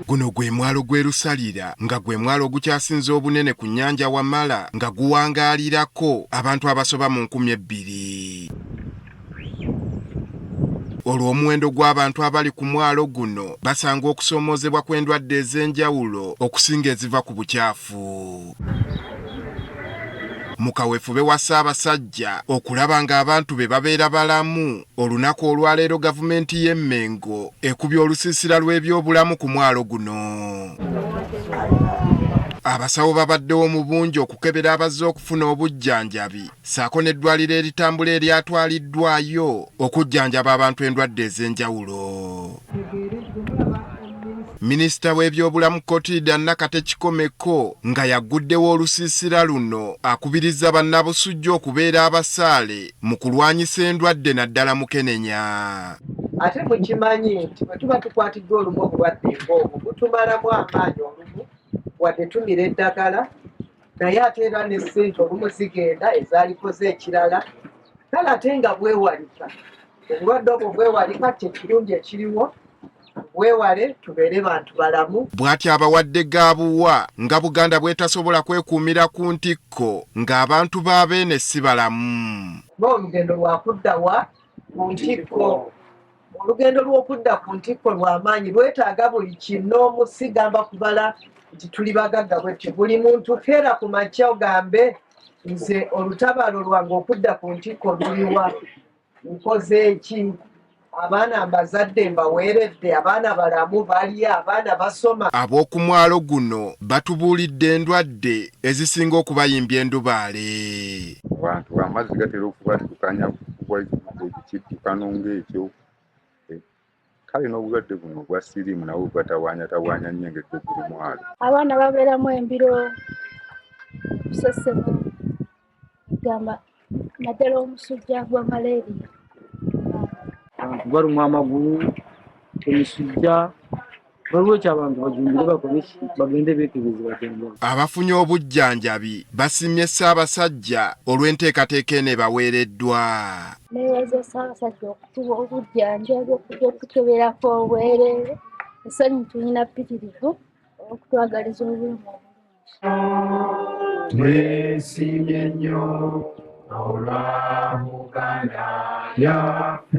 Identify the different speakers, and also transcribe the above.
Speaker 1: Guno gwe mwalo gw'e Lusalira nga gwe mwalo ogukyasinze obunene ku nnyanja Wamala nga guwangaalirako abantu abasoba mu 2000. Olwo omuwendo gw'abantu abali ku mwalo guno basanga okusoomoozebwa kw'endwadde ez'enjawulo okusinga eziva ku bukyafu. Mu kaweefube wa Ssaabasajja okulaba ng'abantu be babeera balamu, olunaku olwaleero gavumenti y'e Mmengo ekubye olusiisira lw'ebyobulamu ku mwalo guno. Abasawo babaddewo mu bungi okukebera abazze okufuna obujjanjabi ssaako n'eddwaliro eritambula eryatwaliddwayo okujjanjaba abantu endwadde ez'enjawulo. Minisita w'ebyobulamu Cotilda Nakate Kikomeko nga yagguddewo olusiisira luno akubiriza bannabusujju okubeera abasaale mu kulwanyisa endwadde naddala mukenenya.
Speaker 2: Ate mukimanyi nti bwe tuba tukwatiddwa olumu obulwadde ng'obwo butumalamu amaanyi olumu wadde tumira eddagala naye ate era ne ssente olumu zigenda ezaalikoze ekirala kale ate nga bwewalika obulwadde obwo bwewalika kye kirungi ekiriwo bwewale tubeere bantu balamu.
Speaker 1: Bw'atyo abawadde gaabuwa nga Buganda bw'etasobola kwekuumira ku ntikko ng'abantu ba Beene si balamu.
Speaker 2: Olugendo lwakudda wa ku ntikko. Olugendo lw'okudda ku ntikko lw'amaanyi lwetaaga buli kinoomu sigamba kubala nti tuli bagagga bwetyo buli muntu keera ku makya ogambe nze olutabaalo lwange okudda ku ntikko luliwa nkoze ki abaana mbazadde mbaweeredde abaana balamu balya abaana basoma.
Speaker 1: Ab'oku mwalo guno batubuulidde endwadde ezisinga okubayimbya endubaale.
Speaker 3: Abantu amazzi gatera okubaddukanya kuba ekiddukano ng'ekyo kale n'obulwadde buno obwa siriimu nabwo bubatawaanyatawaanya nnyo engeri gye guli mwalo.
Speaker 4: Abaana babeeramu embiro kusesema gamba naddala omusujja gwa malaria.
Speaker 5: Abantu balumwa amagulu, emisujja, waliwo ekyabantu bajumbire bakole bagende beekebeze bagende.
Speaker 1: Abafunye obujjanjabi basiimye Ssaabasajja olw'enteekateeka eno ebaweereddwa.
Speaker 4: Neebaza Ssaabasajja okutuwa obujjanjabi okujja okutukeberako obwereere essanyu tulina ppitirivu okutwagaliza obulamu obulungi.
Speaker 6: Twesiimye nnyo olwa Buganda yaffe.